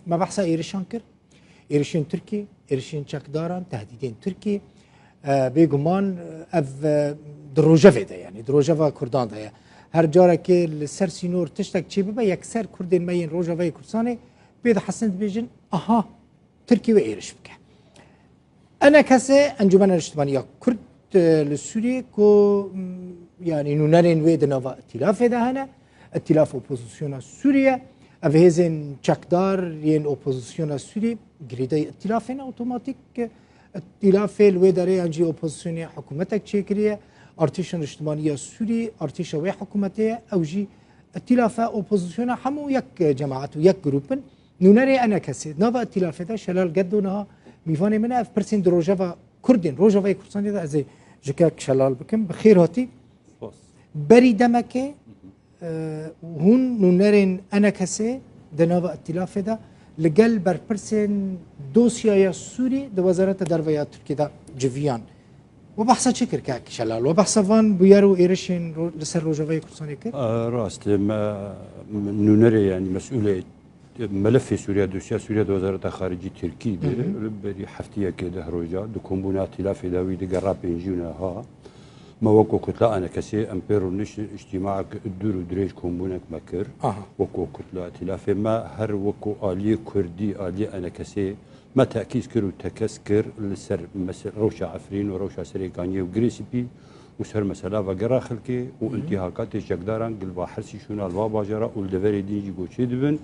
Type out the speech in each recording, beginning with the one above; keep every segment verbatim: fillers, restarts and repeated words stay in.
Me behsa êrişan kir. Êrişên Tirkî, êrişên çekdaran, tehdîdên Tirkî. E, bêguman, e, ev, e, di rojevê de, yanî di rojeva Kurdan de ye. Her carekê li ser sînor tiştek çêbibe, yekser Kurdên me yên Rojavayê Kurdistanê pê dihestin, dibêjin, aha, Tirkî wê êriş bike. E N K S, Encûmena Niştimaniya Kurd, e, li Sûriyê ku, m, yanî nûnerên wê di nava îtîlafê de hene, îtîlaf opozisyona Sûriye, ev hêzên çekdar yên opozisyona Sûrî girêdayî îtîlafê ne otomatîk, e, îtîlafê li wê derê yan jî opozisyonê hikûmetek çêkiriye, artêşa niştimaniya Sûrî, artêşa wê hikûmetê ye, ew jî îtîlafe opozisyona hemû yek cemaet û yek grûp in. Nûnerê E N K S'ê, nava îtîlafê de Şelal Geddo niha mîvanê min e. Ev pirsên di rojeva Kurdên, Rojavayê Kurdistanê de ez ê ji kek Şelal bikim. Bi xêr hatî. Spas. Berî demekê, e, hûn nûnerên E N K S'ê di nava îtîlafê de li gel berpirsên dosyaya Sûrî di Wezareta Derve ya Tirkiyê de civiyan. We behsa çi kir kek Şelal? We behsa van bûyer û êrişên ro-, li ser Rojavayê Kurdistanê kir? E, rast e, me, me nûnerê, yanî mesûlê melefê Sûriye, dosya Sûriye di Wezareta Xaricî Tirkî de, Hı hı. li berî heftiyekê, deh roja, di kombûna îtîlafê de wî digera pêncî û neha. Me weko kutla E N K S'ê em pê rûniştin, îctîmaek dûr û dirêj kombûnek me kir. Aha. Weko kutla îtîlafê me her weko aliyê Kurdî, aliyê E N K S'ê me tekîz kir û tekez kir li ser mese-, rewşa Efrîn û rewşa Serê Kaniyê û Girê Spî û ser mesela vegera xelkê û Hı hı. întîhakatê çekdaran gi li va Hersî şûna li va bajara û li deverê din jî ku çêdibin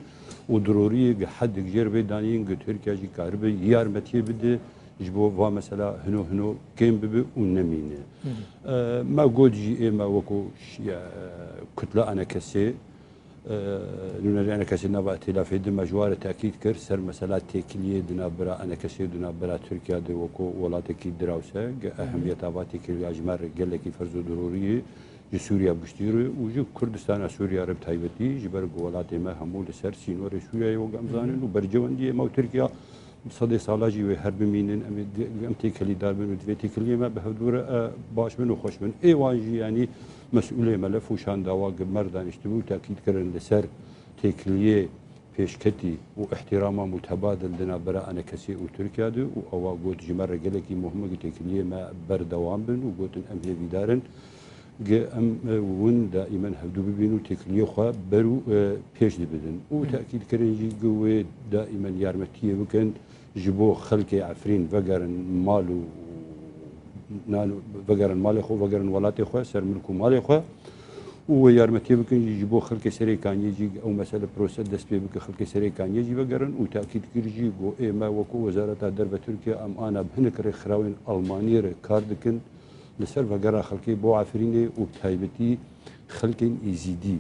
û diroriyê gi hed digijêr vê danîn gi Tirkiye jî karibe yarmetiyê bide ji bo va mesela hino hino kêm bibe û nemîne. Hı hı. E, me got jî ê me weko ş-, ya, kutla E N K S'ê, e, nûnerê E N K S'ê nava îtîlafê de me ji wa re tekîd kir ser mesela têkiliyê di navbera E N K S'ê û di navbera Tirkiye de weko welatekî dirawse, ge Hı hı. ehemiyeta va têkiliya ji me re gelekî ferz û dirorî ye. Ji Sûriya bi giştî re û ji Kurdistana Sûriya re bi taybetî, ji ber ku welatê me hemû li ser sînorê Sûriyayê wek em zanin û bercewendiyê me û Tirkiya bi sedê sala jî wê her bimînin, em ê di-, em têkelîdar bin û divê têkiliyê me bi hevdû re, e, baş bin û xweş bin. Ê wan jî, yanî mesûlê melef û şandawa gi mer daniştibû û tekîd kirin li ser têkiliyê pêşketî û îhtîrama mutebadil di navbera E N K S'ê û Tirkiya de û ewa got, ji me re gelekî muhim e ku têkiliyê me berdewam bin û gotin, em hêvîdar in ku em, e, win daîmen hevdû bibîn û têkiliyê xwe ber û, e, pêş dibidin. Û Hı. tekîd kirin jî ku wê daîmen yarmetiyê bikin ji bo xelkê Efrîn vegerin mal û nan, vegerin malê xwe, vegerin welatê xwe, ser milk û malê xwe. Û wê yarmetiyê bikin jî ji bo xelkê Serê Kaniyê jî ew mesele prose dest pê bike, xelkê Serê Kaniyê jî vegerin û tekîd kir jî ku ê me wekû Wezareta Derve Tirkiye em ana bi hinek rêkxirawên Almanî re kar dikin li ser vegera xelkê bo Efrînê û bi taybetî xelkên Êzîdî.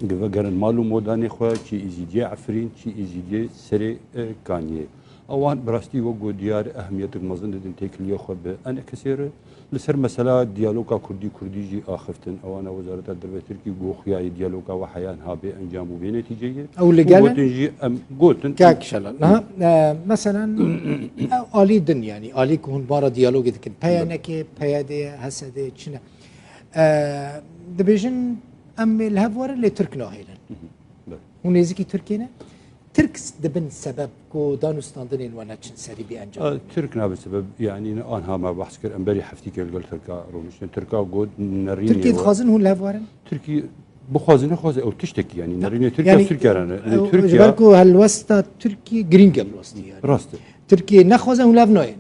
Gi vegerin mal û modanê xwe, çi Êzîdiyê Efrîn, çi Êzîdiyê Serê, e, Kaniyê. Ewan bi rastî wek got diyar ehemiyetek mezin didin têkiliyê xwe bi E N K S'ê re. Li ser mesela diyaloga Kurdî Kurdî jî axiftin. Ewana Wezareta Derve Tirkî got xuya yê diyaloga we heya niha bê encam û bê netîce ye. Ew li Û gel in? Gotin jî em gotin. Kak Şelal. Niha, e, meselen, ew alî din, yanî alî ku hûn bara diyalogê dikin. P Y N'ê, P Y D'ê, H S D'ê, çi ne? E, dibêjin em ê li hev werin lê Tirk nahêlin. Hı hı. Belê. Hûn nêzîkî Tirkê ne? Tirk dibin sebeb ku danûstandinên we neçin serî bê encam? E, Tirk nabin sebeb, yanî anha me behs kir, em berî heftîkê li gel Tirka rûniştin. Tirka got nerînê Tirkî we. Dixwazin hûn li hev werin? Tirkî bixwaze nexwaze ew tiştekî, yanî nerînê Tirkiya Yanî, Tirkiya re ne. Lê ew, Tirkiya ji ber ku helwesta Tirkî girîng e bi rastî yanî. Rast e. Tirkiye nexwaze hûn li hev nayên.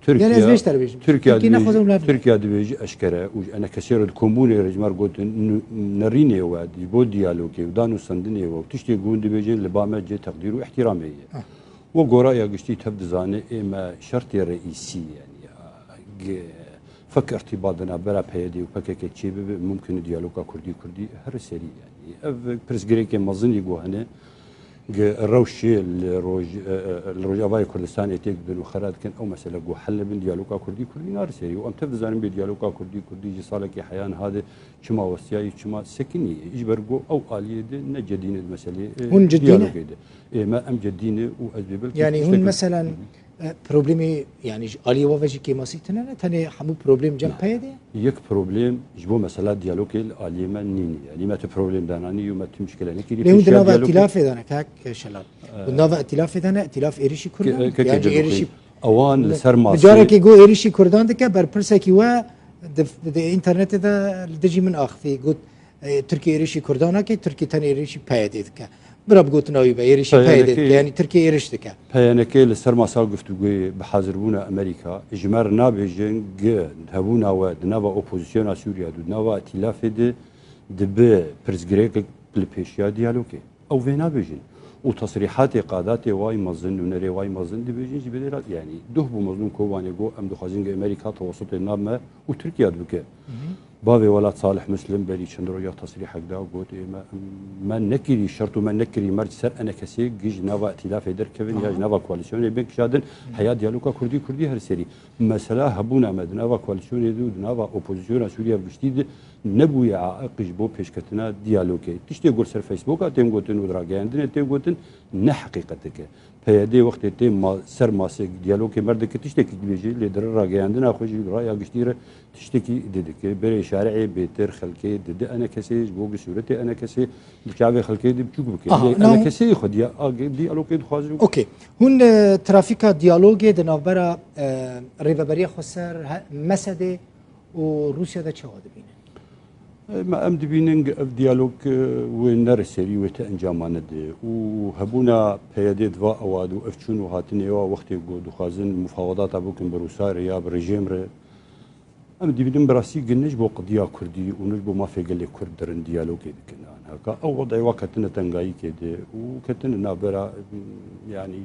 Tirkiye, Yanî ez vê ji te re bêjim. Tirkiye Tirkiye dibêjî, nexwaze hûn li hev nayên. Tirkiye dibêjî eşkere û ji E N K S'ê re di kombûnê re ji me re gotin, nu-, nerînê we, ji bo diyalogê û danûstandinê we û tiştê ku hûn dibêjin li ba me cê teqdîr û îhtîramê ye. Ha. We goraya giştî tev dizane ê me şertê reîsî, yanî, ge-, fek irtîbat di navbera P Y D û P K K çêbibe, mumkin e diyaloga Kurdî Kurdî here serî, yanî. Ev pirsgirêkê mezin e ku hene, Gi rewşê li roj-, e, e, li Rojavayê Kurdistanê têk dibin û xera dikin, ew mesele ku hel nebin, diyaloga Kurdî Kurdî nare serî. Û em tev dizanin bê diyaloga Kurdî Kurdî ji salekê heya niha de çima westiyayî, çima sekinî. Ji ber ku ew aliyê de ne cedî ne di meselê, e, Hûn cidî ne? diyalogê de. Ê me em cedî ne û ez bê belkî Yanî hûn tiştek meselen Hı hı. E, problemê, yanî ji aliyê we ve jî kêmasî tune ne, tenê hemû problem cem PYD'ê ye? Yek problem ji bo mesela diyalogê li aliyê me nîne. Yanî me tu problem dananî û me tu muşkile nekirî. Lê hûn di nava îtîlafê de ne, kak Şelal. Hûn nava îtîlafê de ne, îtîlaf êrişî Kurdan. Kekê, yanî êrişî. Ewan li ser masê. Carekê go êrişî Kurdan dike, berpirsek wî we di, di internetê de li dijî min axivî, got, e, Tirkiye êrişî Kurdan nake, Tirkiye tenê êrişî PYD'ê dike. Bira bi gotina wî be, êrişî PYD'ê dike, yanî Tirkiye êriş dike. PYNK li ser masa guftûgoyê bi hazirbûna Amerîka, ji me re nabêjin gi hebûna we di nava opozisyona Sûriya de û di nava îtîlafê de dibe pirsgirêkek li pêşiya diyalogê. Ew vê nabêjin. Û tesrîhatê qadatê way mezin, nûnerê way mezin dibêjin ji bidê re, yanî duh bû Mezlûm Kobanê got, em dixwazin gi Amerîka tewesutê nav me û Tirkiye de bike. Bavê welat Salih Muslim berî çend roja tesrîhek da got, ê me, me nekirî, şert û me nekirî merc ser enekesê gi ji nava îtîlafê derkevin ya ji nava koalîsyonê bên kişandin, heya diyaloga Kurdî Kurdî her serî. Mesela hebûna me di nava koalîsyonê de û di nava opozisyona Sûriye bi giştî de nebûye aiq ji bo pêşketina diyalogê. Tiştê ku li ser Facebooka tên gotin û di ragihandinê tên gotin ne heqîqetek e. PYD wextê tê ma-, ser masê diyalogê me dike tiştekî dibêje, lê di ragihayandina xwe jî raya giştî re tiştekî didike. Berê şari'ê bêtir xelkê didi enekesê, ji bo sûretê enekesê di çavê xelkê de biçûk bike. Aha, lê enekesê xwe diya-, a-, diyalogê dixwazin. Okey. Hûn, e, trafîka diyalogê di navbera, e, Rêveberiya Xweser, he-, Mesedê û Rûsya de çawa dibînin? E, me em dibînin ev diyalog, e, wê nere serî, wê ti encama nede. Û hebûna PYDê di va ewa de û ev çûn û hatinê wa wextê ku dixwazin mufawedata bikin bi Rûsa re ya bi rejîm re, em dibînin bi rastî gi ne ji bo qediya Kurdî û ne ji bo mafê gelê Kurd dirin diyalogê dikin. Anha ka ew wedê wa ketine tengayîkê de û ketine navbera, yanî,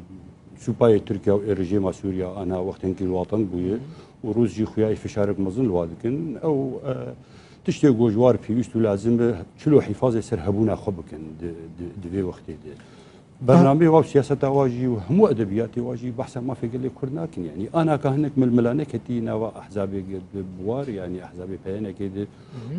supayê Tirkiye û ê rejîma Sûriya anha wextên kî wateng bûye û Rûs jî xuya fişarek mezin li wa dikin. Ew, e, tiştê ku ji war pêwîst û lazim be, çilo hîfazê ser hebûna xwe bikin di, di, di vê wextê de. Bernameyê wa û siyaseta wa jî û hemû edebiyatê wa jî behsa mafê gelê Kurd nakin. Yanî anaka hinek milmila neketî nava ehzabê gi-, bi war, yanî ehzabê PYNKê de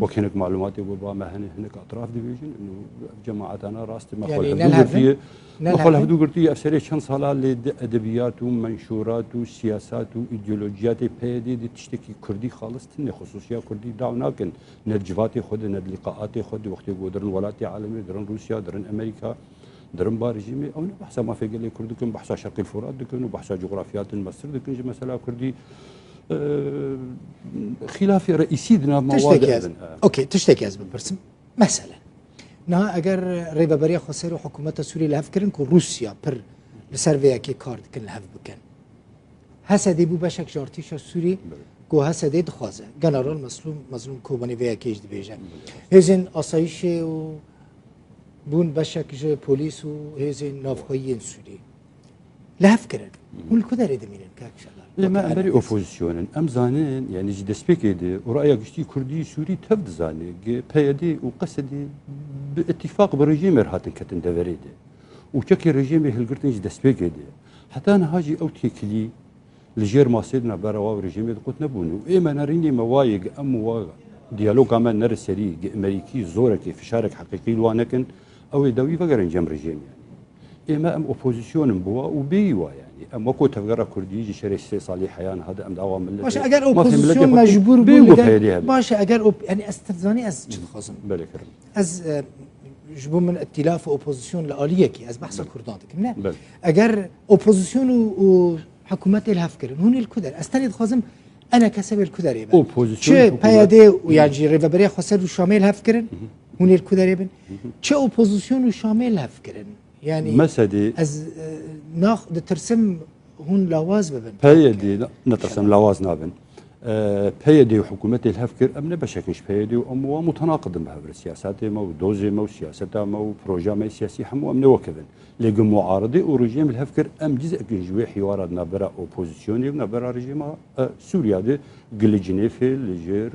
wek hinek malumatê ku ba me hene hinek etraf dibêjin. Û ev cemaetana rast me xwe li hevdû girtiye. Me xwe li hevdû girtiye. Ev serê çend sala lê di edebiyat û menşûrat û siyasat û îdeolojiyatê PYDê de tiştekî Kurdî xalis tune, xusûsiya Kurdî daw nakin. Ne di civatê xwe de, ne di lîqaatê xwe de, wextê ku dirin welatê alemê, dirin Rûsya, dirin Amerîka, dirin ba rejîmê, ew ne behsa mafê gelê Kurd dikin, behsa Şerqîl Furat dikin û behsa cografyatin Mesir dikin ji mesela Kurdî. E, xîlafê reîsî di nav me wa de bin. Okey, tiştekî ez bipirsim. Meselen, niha eger Rêveberiya Xweser û hikûmeta Sûriyê li hev kirin ku Rûsya pir li ser vê yekê kar dikin, li hev bikin. Hesedê bû beşek ji artêşa Sûrî ku Hesedê dixwaze. General Meslûm, Mezlûm Kobanî vê yekê jî dibêje. Hêzên asayîşê û bûn beşek ji polîs û hêzên navxweyî yên Sûrî. Li hev kirin. Hûn li ku derê dimînin, kak Şelal? Lê me em berî opozîsyon in. Em zanin, yanî ji destpêkê de û raya giştî Kurdî Sûrî tev dizane, gi PYD û Qesedê bi îtîfaq bi rejîmê re hatin ketin deverê de. Û çekê rejîmê hilgirtin ji destpêkê de. Heta niha jî ew têkilî li jêr masê di navbera wa û rejîmê de qut nebûn. Û ê me nerînê me wayê gi em wa diyaloga me nere serî, gi Amerîkî zorekê, fişarek heqîqî li wa nekin, ew ê dawî vegerin cem rejîmê. Ê me em opozîsyon in bi wa û bêyî wa yanî. Em weko tevgera Kurdî ji şerê sê salî heya niha de em dawa milletê. Baş e, eger opozîsyon mecbûr bû li gel, baş e, eger op-, yanî ez dizanî ez çi dixwazim. Belê kirim. Ez, e, ji bo min îtîlaf û opozîsyon li aliyekî, ez behsa Kurdan dikim, ne? Belê. Eger opozîsyon û, û hikûmetê li hev kirin, hûn ê li ku der? Ez tenê dixwazim enekesê wê li ku derê bin. Çi PYD û yan jî Rêveberiya Xweser û Şamê li hev kirin, hûn ê li ku derê bin? Çi opozîsyon û Şamê li hev kirin? Yanî Mesedê ez, e, nax-, ditirsim hûn lawaz bibin. PYD, ne, netirsim lawaz nabin. E, PYD û hikûmetê li hev kir, em ne beşek in ji PYD û em wa mutenaqid in bi hev re. Siyasetê me û dozê me û siyaseta me û proja me siyasî hemû em ne wek hev in. Lê gi muaridê û rejîm li hev kir, em cizek in ji wê hîwara di navbera opozîsyonê û navbera rejîma, e, Sûriya de. Gi li Cinêfê li jêr,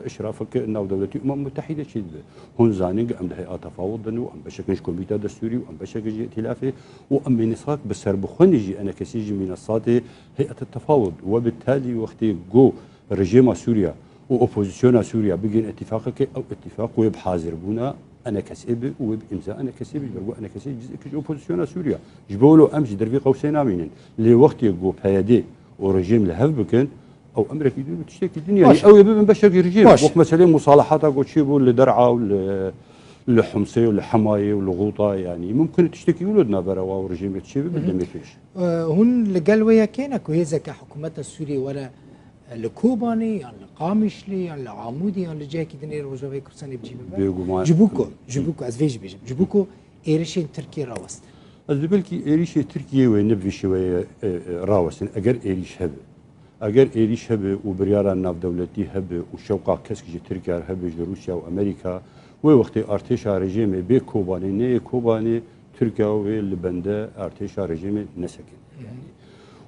e, îşrafeke navdewletî Umem Mutehîde çêdibe. Hûn zanin gi em di heya tefawud de ne û em beşek in ji komîta destûrî û em beşek in ji îtîlafê û em mînisxak bi serbixwe ne jî enekesî ji mînesatê heyete tefawud. We bi talî wextê got rejîma Sûriya û opozîsyona Sûriya bigihîn îtîfaqekê, ew îtîfaq wê bi hazirbûna enekesê bi û wê bi îmza enekesê bi, ji ber ku enekesê cizek ji opozisyona Sûriya. Ji bo wilo em ji dervî qewsê namînin. Lê wextê ku P Y D û rejîm li hev bikin, ew emrekî din û tiştekî din, yanî Baş. Ew ê bibin beşekî rejîm. Baş. Wek meselê musalahat a ku çêbû li Der'a û li, li Humsê û li Hemayê û li Xûta, yanî mumkin e tiştekî wilo di navbera wa û rejîmê çêbe bi demê pêş. E, hûn li gel wê yekê ne ku hêzeke hikûmeta Sûriyê were, e, li Kobanê yan li Qamişlê yan li Amûdê yan li cihekî din ê Rojavayê Kurdistanê bi cî bibe? Bêguman. Ji bo ku, ji bo ku ez vê jî bêjim, ji bo ku êrişên Tirkiyê rawestin. Ez dibelkî êrişê Tirkiyê wê ne bi vî şêweyê, e, e, rawestin. Eger êrîş hebe, eger êrîş hebe û biryara navdewletî hebe û şewqa kesk ji Tirkiye hebe, ji Rûsya û Amerîka, wê wextê artêşa rejîmê bê Kobanê, neyê Kobanê, Tirkiye wê li bende artêşa rejîmê nesekin. Yanî.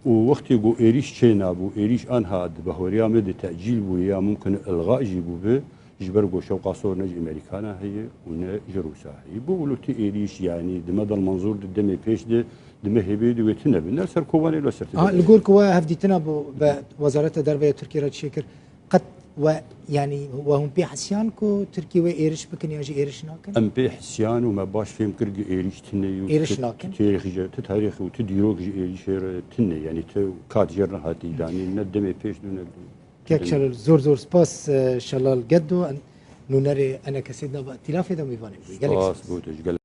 Û wextê ku êrîş çênabû, êrîş anha di bahweriya me de tecîl bûye ya mumkin e ilga jî bûbe, ji ber ku şewqa sor ne ji Amerîkana heye û ne ji Rûsa heye. Bo wilo ti êrîş, yanî di me de li menzûr di demê pêş de, di me hêbê de wê tune bin. Ne li ser Kobanê, li ser Ha, li gor ku we hevdîtina bo be Wezareta Derve ya Tirkiyê re çi kir, qet we, yanî we hûn pê hesiyan ku Tirkiyê wê êriş bikin yan jî êriş nakin? Em pê hesiyan û me baş fêm kir ku êriş tune ye û Êriş ti, nakin. Ti tarîx jî, ti tarîx û ti dîrok ji êrişê re tune, yanî ti kat jê re nehatî danîn, ne demê pêş de ne Kek Şelal, zor zor spas, e, Şelal Geddo, en-, nûnerê enekesê di nava îtîlafê de mêvanê bûye. Gelek spas. Spas bo te, ji gelek